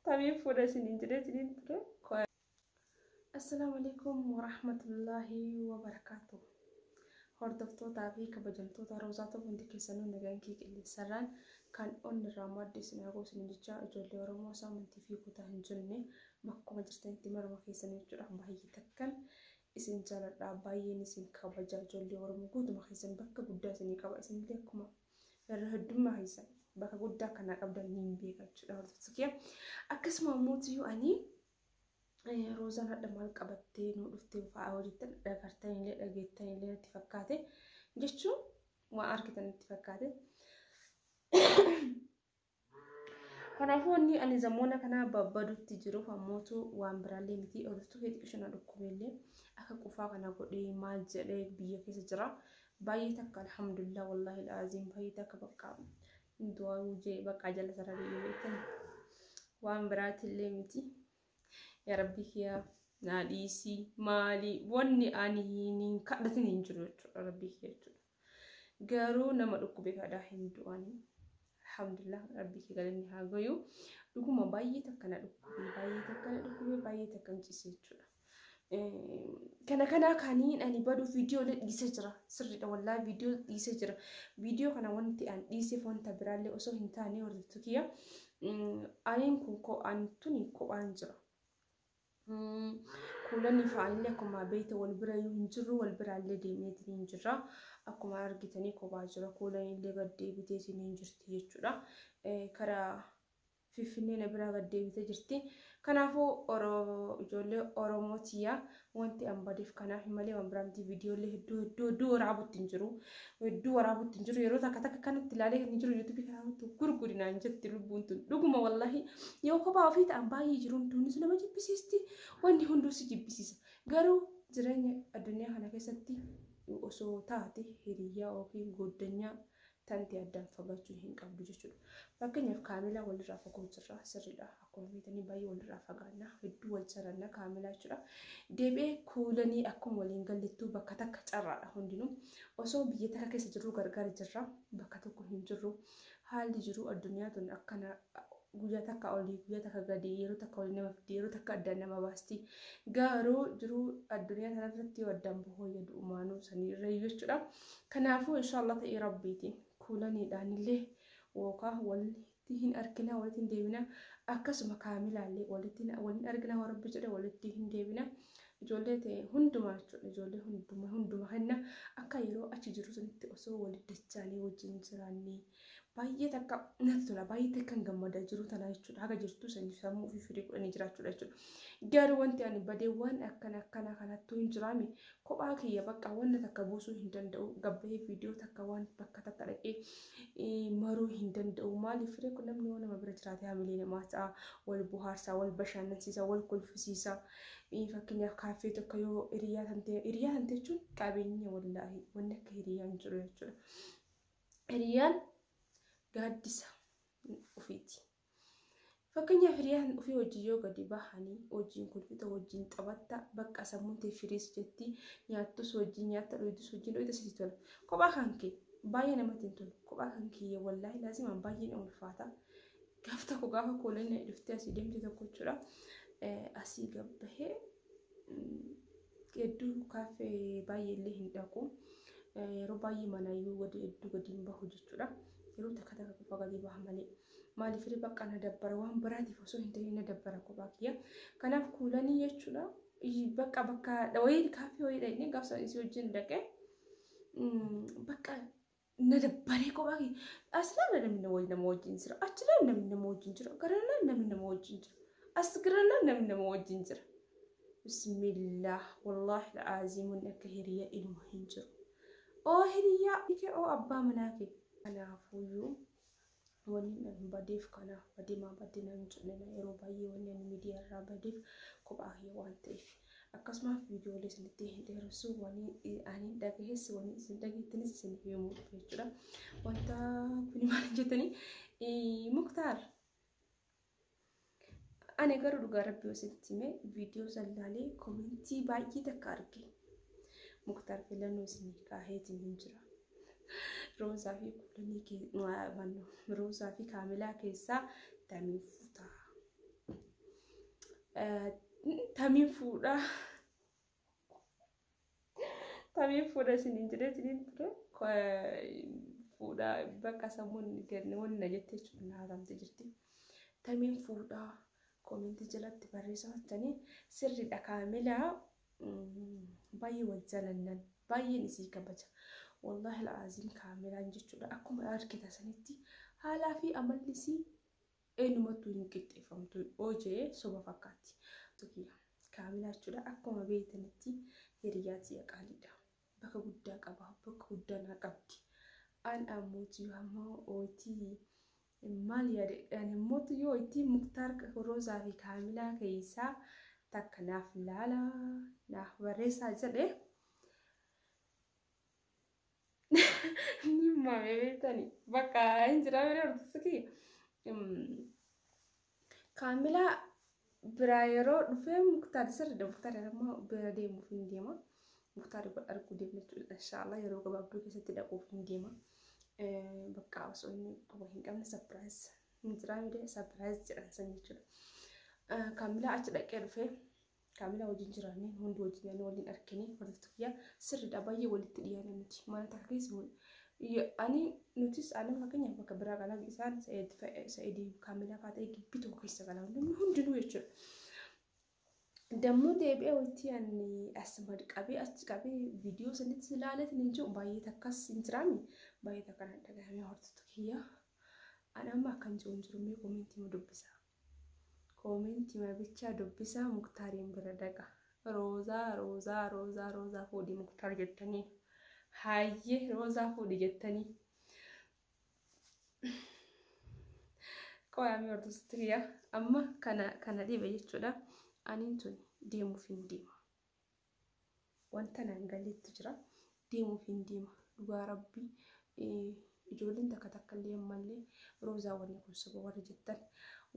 Tamiin fuudha isiniin jedhee isiniin ture. Assalaamu alaikum warahmatullaahi wabarakaatu. Hordoftootaa fi kabajamtoota Roozaa ta'u hundi keessanuu nagaan kee qilleensarraan kan onni irraa madde isin haa goosinu jecha ijoollee Oromoo osoo amantii fi kutaa hin jenne bakkuma jirtanitti maruma keessan jechuudha. Baay'ee takkan isin jaaladha, baay'een isin kabaja. Ijoollee Oromoo guutuma keessan bakka guddaa isinii qaba. Isinillee akkuma irra heddummaa keessan bakka guddaa akkanaa qabdan niin beeka jechuudha hordoftoota kiyya. Akkasuma ammoo ani Roozaan hadha maal qabattee nu dhuftee fa'aa yoo jettan dhagartanillee dhageettanillee natti fakkaate jechuun waan argitan natti fakkaate. Kanaafuu wanni ani zamoona kana babbadutti jiruuf ammootu waan biraallee miti hordoftuu kee xiqqisho na dhukkubeellee akka qufaa kana godhee maal jedhee biyya keessa jira. Baay'ee takka alhamdulillah wallaahi alaaziim baay'ee takka bakka du'aayuu jee bakka jala sararee beektan waan biraatillee miti. Yaa Rabbi kiyya naa dhiisii maali wanni ani hin kadhatin hin jiru jechuudha Rabbi kiyya jechuudha. Garuu nama dhukkube kadhaa hin du'anii. Alhamdulillah Rabbi kiyya galanni haa gayu. Dhuguma baay'ee takka na dhukkube baay'ee takka na dhukkube baay'ee takka hin ciise jechuudha. Kana kanaa kaniin ani badu viidiyoolee dhiisee jira. Sirriidha wallaahi viidiyoo dhiisee jira. Viidiyoo kana wanti an dhiiseef wanta biraallee osoo hin taane hordoftu kiyya. Aniin kun an tuni kophaan jira. Kuulanni fa'aallee akkuma beekte wal bira iyyuu hin jirru wal biraallee deemneetiin hin jirra. Akkuma argitanii kophaa jira. Kuulanillee gad deebiteetiin hin jirti jechuudha. Karaa Finfinnee na biraa gad deebitee jirti. Kanaafuu ijoollee Oromoo tiyya wanti an badeef kanaaf malee waan biraa miti. Viidiyoolee hedduu hedduu hedduu waraabutti hin jiru. Hedduu waraabutti hin jiru. Yeroo takka takka kanatti ilaalee kan jiru yuutuubii kanatti gurguri naan jetti lubbuun tun. Dhuguma wallaahi yoo kophaa ofii ta'an baay'ee jiruun tunis nama jibbisiisti. Wanni hunduu si jibbisiisa. Garuu jireenya addunyaa kana keessatti osoo taate hiriyyaa yookiin goddanyaa tante addaan fagaachuu hin qabdu jechuudha. Fakkeenyaaf kaamilaa walirraa fagoo jirra sirriidha. Akkuma beektanii baay'ee walirraa fagaanna hedduu wal jalanna kaamilaa jechuudha. Deebi'ee kuulanii akkuma waliin gallettuu bakka takka carraadha hundinuu. Osoo biyya takka keessa jirru gargar jirra bakka tokko hin jirru. Haalli jiru addunyaa tun akkana guyyaa takka olii guyyaa takka gadi yeroo takka olii nama fiddi yeroo takka addaan nama baasti. Garuu jiruu addunyaa kanarratti yoo addaan bahuu yaadu umaanuu sanii irra jechuudha. Kanaafuu inshaallah ta'ee rabbiitiin kuulaniidhaanillee yookaan walitti hin argina walitti hin deebina akkasuma kaamilaallee walitti waliin argina rabbi jedhe walitti hin deebina. Ijoollee ta'e hundumaa jechuudha ijoollee hunduma hunduma kenna akka yeroo achi jiru sanitti osoo walitti dachaanii wajjin jiraannee baay'ee takka natti tola baay'ee takka hin gammada jiru tana jechuudha haga jirtu sanii sammuu ofii firii godhanii jiraachuudha jechuudha. Garuu wanti ani badee waan akkana akkana kanattuu hin jiraame kophaa kiyya bakka wanna takka buusuu hin danda'u gabbahee viidiyoo takka waan bakka takka dhaqee maruu hin danda'u maaliif firee kun namni yoo nama bira jiraate hamilee namaa ta'a wal bohaarsaa wal bashannansiisa wal kolfisiisa. Fakkeenyaaf kaaffee tokko yoo hiriyaa tantee hiriyaa tantee jechuun qabeenya wallaahi wanni akka hiriyaa hin jiru jechuudha. Hiriyaan gaaddisa ofiiti. Fakkeenyaaf hiriyaan ofii hojii yoo gadi bahanii hojiin kolfita wajjin taphatta bakka sammuun tee firiis jetti nyaattus wajjin nyaatta dhugdus wajjin dhugda sitti tola. Kophaa kan kee baay'ee namatti hin tolu. Kophaa kan kee wallaahi laazimaan baay'ee na ulfaata. Gaaf tokko gaafa kooleen dhuftee asii deemte tokko jechuudha. Asii gabbahee hedduu kaaffee baay'ee illee hin dhaqu. Yeroo baay'ee manaayyuu gadi hedduu gadi hin bahu jechuudha. Yeroo takka takka qofa gadi baha malee. Maaliif illee bakka na dabbara waan biraatiif osoo hin ta'in na dabbara kophaa kiyya. Kanaaf kuulanii jechuudha. Bakka bakka wayii kaaffee wayii dhaqnee gaafa isii wajjin dhaqee bakka na dabbaree kophaa kiyya. As laala namni nama wajjin jira. Achi laala namni nama wajjin jira. Gara laala namni nama wajjin jira. As gara laala namni nama wajjin jira. Bismillah wallaahi al'aaziim wanni akka hiriyaa ilma hin jiru. Oo hiriyaa kee oo abbaa manaa kee. Kanaafuyyuu wanni ani badeef kanaaf badee maa badee naan jedhina yeroo baay'ee wanni ani miidiyaa irraa badeef kophaa kiyya waan ta'eef. Akkasumas viidiyoolee isinitti hin dheeressu wanni ani dhagahes wanni isin dhageettanis isin himuu dhufe jechuudha. Wanta kuni maal jettanii Muktaar ani garuu dhugaa rabbii isinitti hime viidiyoo san laalee komentii baay'ee takka arge. Muktaar filannoo isinii kaaheetiin hin jira. Roozaa fi kuulanii Roozaa fi kaamilaa keessaa tamii fuutaa. Tamiin fuudhaa. Tamiin fuudha isiniin jedhee isiniin ture. Fuudhaa bakka sammuun wanna jettee jechuudha na hatamte jirti. Tamiin fuudhaa koomentii jalatti barreessaa jirtanii sirriidha kaamilaa baay'ee wal jaalannan baay'een isii kabaja. Wallaahi al'aaziim kaamelaan jechuudha akkuma argita sanitti haalaa fi amalli isii eenyumattuu hin qixxeeffamtu hojee soba fakkaatti. Kaamelaa jechuudha akkuma beektanitti hiriyaa tiyya qaaliidha. Bakka guddaa qaba bakka guddaa naa qabdi. An ammoo ammoo ootii maal yaade ani immoo yoo itti Muktaar Roozaa fi Kaamilaa keessaa takka naaf laala naaf barreessaa jedhe. Ni maame beektani bakka hin jiraa bira hordoftu kiyya. Kaamilaa biraa yeroo dhufee Muktaar sirriidha. Muktaar immoo bira deemuuf hin deema. Muktaar wal arguu deemna jechuudha. Inshaallah yeroo gabaabduu keessatti dhaquuf hin deema. Bakka osoo inni quba hin qabne sapiraayiz hin jiraa miti sapiraayiz jedhan san jechuudha. Kaamilaa achi dhaqee dhufee kaamilaa wajjin jiraannee hundi wajjin nyaannee waliin argine hordoftu kiyya sirriidha baay'ee walitti dhiyaanne nuti mana takka keessa ani nutis ani fakkeenyaaf bakka biraa galaa isaan Sa'idii kaamilaa fa'aa ta'e gibbii tokko keessa galaa namni hundinuu jechuudha. Dammoo deebi'ee walitti ani asuma qabee achi qabee viidiyoo sanitti ilaaleetiin hin jiru baay'ee takkas hin jiraanne baay'ee takka na dhagahame hordoftu kiyya. Ani amma akkan jiru hin jiru mee koomentii ma dubbisa. Koomentii ma bichaa dubbisaa Muktaariin bira dhaqa. Roozaa roozaa roozaa roozaa fuudhi Muktaar jettanii. Hayyee roozaa fuudhi jettanii. Qo'amee hordoftu kiyya amma kana dhibe jechuudha. Aniin tun deemuuf hin deema. Wanta naan galeetti jira. Deemuuf hin deema. Dhugaa rabbii ijoolleen takka takka illee ammallee roozaa wanni kun soba warri jettan.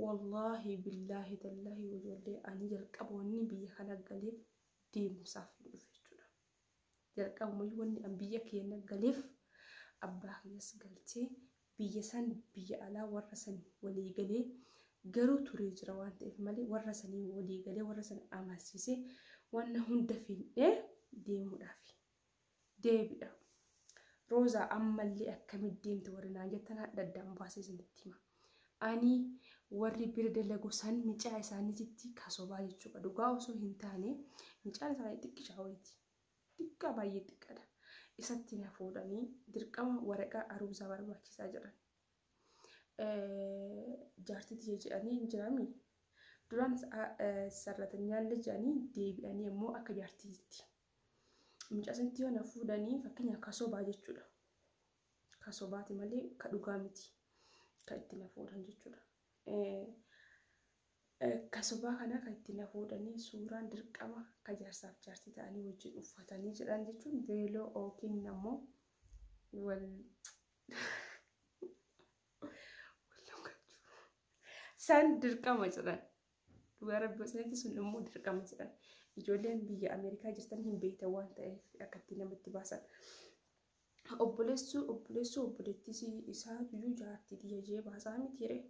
Wallaahi billaahi tallaahi ijoollee ani jalqaba wanni biyya kana galeef deemsaaf hin dhufe jechuudha. Jalqabumayyuu wanni an biyya keenya galeef abbaa kiyyas galchee biyya san biyya alaa warra san walii galee garuu turee jira waan ta'eef malee warra sanii walii galee warra san amansiisee wanna hunda fiixee deemuudhaaf deebi'a. Roozaa ammallee akkamitti deemte warri naan jettan hadha addaan baasee isinitti hima. Ani warri bira dalagu san micaa isaaniitti kasobaa jechuudha. Dhugaa osoo hin taane micaan isaanii xiqqishaa wayiiti. Xiqqaa baay'ee xiqqaadha. Isatti na fuudhanii dirqama waraqaa aruusaa barbaachisaa jedhan. Jaartii jedhanii hin jiraami. Duraan sarratanyaallee jedhanii deebi'anii immoo akka jaartiitti. Mucaa sanatti yoo na fuudhanii fakkeenyaaf kasobaa jechuudha. Kasobaati malee ka dhugaa miti. Kan itti na fuudhan jechuudha. Kasobaa kana kan itti na fuudhanii suuraan dirqama ka jaarsaaf jaartii ta'anii wajjin uffatanii jedhan jechuun beeloo yookiin ammoo wal san dirqama jedhan. Dhugaa rabbi osoo sun immoo dirqama jedhan. Ijoolleen biyya Ameerikaa jirtan hin beektan waan ta'eef akkatti namatti baasan. Obboleessuu obboleessuu obboleettii isaatuyyuu jaartii tiyya jee baasaa miti jedhee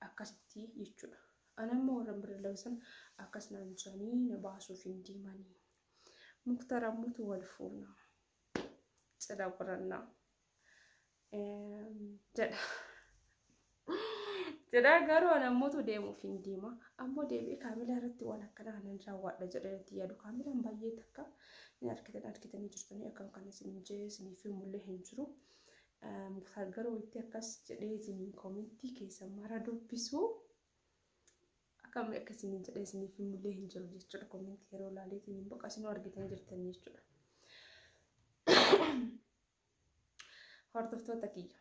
akkasitti jechuudha. Ani ammoo warra bira dalagu akkas naan jedhanii na baasuuf hin deemanii. Muktaar ammoo wal fuuna. Cidha qorannaa. Jedha. Jedha garuu ani ammoo deemuuf hin deema. Ammoo deebi'ee kaamilaa irratti waan akkana kanan raawwadha jedhee itti yaadu. Kaamilaan baay'ee takka ni argitanii jirtanii akkam kana isin jee isiniif himullee hin jiru. Muktaar garuu itti akkas jedhee isin koomentii keessa mara dubbisu. Akkam akka isin jedhee isiniif himullee hin jiru jechuudha. Koomentii yeroo ilaaleetiin hin boqa isinuu argitan jirtanii jechuudha. Hordoftoota kiyya.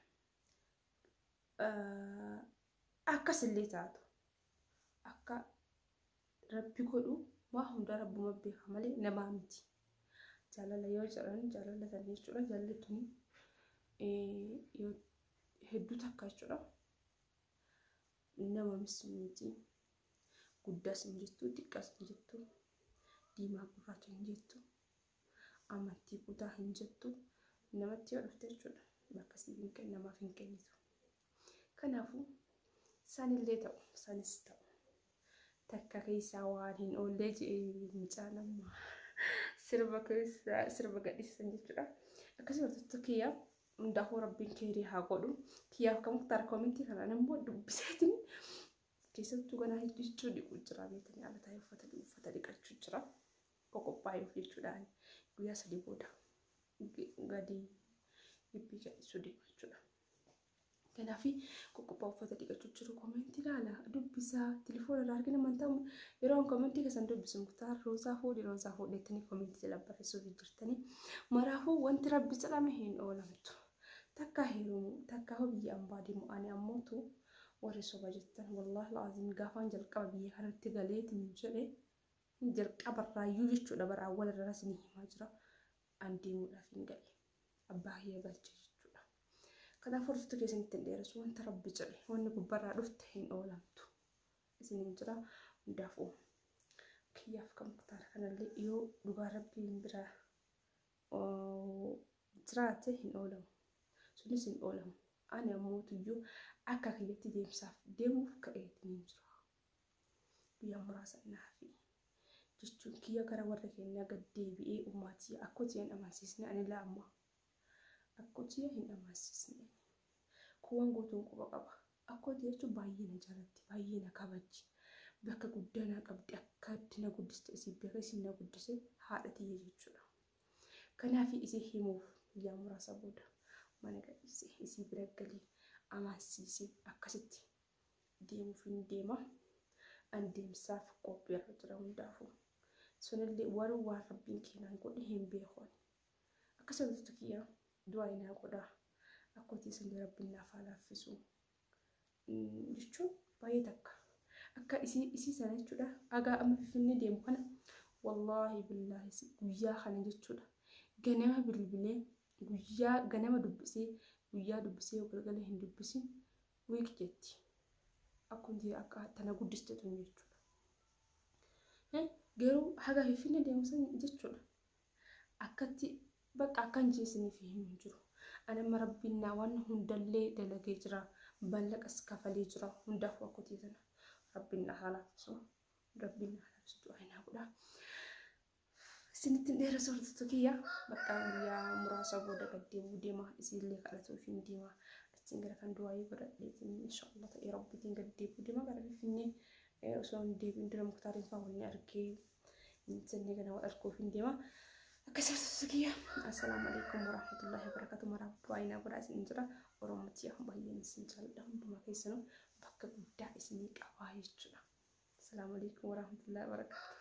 Akkasillee taatu akka rabbi godhu waa hunda rabbuma beeka malee namaa miti. Jaalala yoo jedhan jaalala tan jechuudha. Jaalalli tuni hedduu takka jechuudha. Nama miti. Guddaas hin jettu, xiqqaas hin jettu, diimaa gurraacha hin jettu, amantii kutaa hin jettu. Namatti yoo dhufte jechuudha. Bakka siif hin kennu namaaf hin kennitu. Kanaafuu sanillee ta'u sanis ta'u Takka keessaa waan hin oollee jedhee mucaan amma sirba keessa sirba gadhiisan jechuudha. Akkasuma hordoftoota kiyya hundaafuu rabbiin keerii haa godhu. Kiyyaaf kan Muktaar koomentii kana immoo dubbiseetiin keessattuu ganaa huccuu dhiquu jira beektanii ala taa'ee uffata uffata dhiqachuu jira. Qoqophaa'uuf jechuudhaan guyyaa 3 booda gadi gibbii gadhiisuu deema jechuudha. Kanaaf qoqophaa uffata dhiqachuu jiru koomentii ilaala dubbisaa telefoona irraa argina amantaa yeroo koomentii keessan dubbisu Muktaar roozaa fuudhi roozaa fuudhettanii koomentii jala barreessuuf jirtanii maraafuu wanti rabbi jedhame hin oolamtu. Takka heerumu takka hoo biyya ambaa deemu ani ammootu warri soba jettan wallaahi laazim gaafaan jalqaba biyya kanatti galeetiin jedhe jalqabarraayyuu jechuudha bara awwala irraa isinii himaa jira an deemuudhaaf hin gale abbaa kiyya galche jechuudha. Kanaaf hordoftoota keessanitti hin dheeressu wanta rabbi jedhe wanni gubbarraa dhufte hin oolamtu isiniin jira hundaafuu kiyyaaf kan Muktaar kanallee yoo dhugaa rabbiin bira jiraate hin oolamu sunis hin oolamu ani ammoo tuyyuu akka kiyyatti deemsaaf deemuuf ka'eetiin hin jira guyyaa muraasa naafi jechuun kiyya gara warra keenyaa gad deebi'ee ummaatii akkoo hin amansiisne ani laa amma akkoo hin amansiisne kuwwan guutuun quba qaba akkoo jechuun baay'ee na jaalatti baay'ee na kabajji bakka guddaa na qabdi akka itti na guddiste isii beeka isin na guddise haadha tiyya jechuudha. Kanaaf isii himuuf guyyaa muraasa booda mana gadhiise isii bira galee amansiisee akkasitti deemuuf hin deema. An deemsaaf qophiirra jira hundaafuu. Sunillee warri waan rabbiin keenan godhe hin beeku. Akkasuma kiyya du'aa naa godhaa. Akkootii isinillee rabbiin naaf haa laaffisu. Jechuun baay'ee takka. Akka isii sana jechuudha. Agaa amma Finfinnee deemu kana wallaahi billaahi guyyaa kana jechuudha. Ganama bilbilee guyyaa ganama dubbisee guyyaa dubbisee galgala hin dubbisin wiik jetti. Akkuma akka tana guddiste tun jechuudha. Garuu haga Finfinnee deemu san jechuudha. Akkatti bakka akkan jeesiniif hin jiru. Ani amma rabbiin naa waan hundallee dalagee jira. Ballaqas kafalee jira. Hundaafuu akkootii sana rabbiin naa haa laaffisu. Rabbiin naa laaffisu du'aa naa godha. Isinitti hin dheeressu hordoftoota kiyya. Bakka guyyaa muraasa booda gad deebi'uu deema. Isinillee kadhatuuf hin deema. Achiin gara kan du'aayii godhadheetiin inshaallah ta'ee rabbiitiin gad deebi'uu deema gara Finfinnee osoo hin deebiin dura Muktaariin fa'aa wanni argee hin jennee gana wal arguuf hin deema. Akkasuma kiyya. Assalaamu alaikum warahmatullahi wabarakatuh. Maraaf du'aa naa godhaa isin jira. Oromooti baay'een isin jaalladha. Hundumaa keessanuu bakka guddaa isinii qabaa jechuudha. Assalaamu alaikum warahmatullahi wabarakatuh.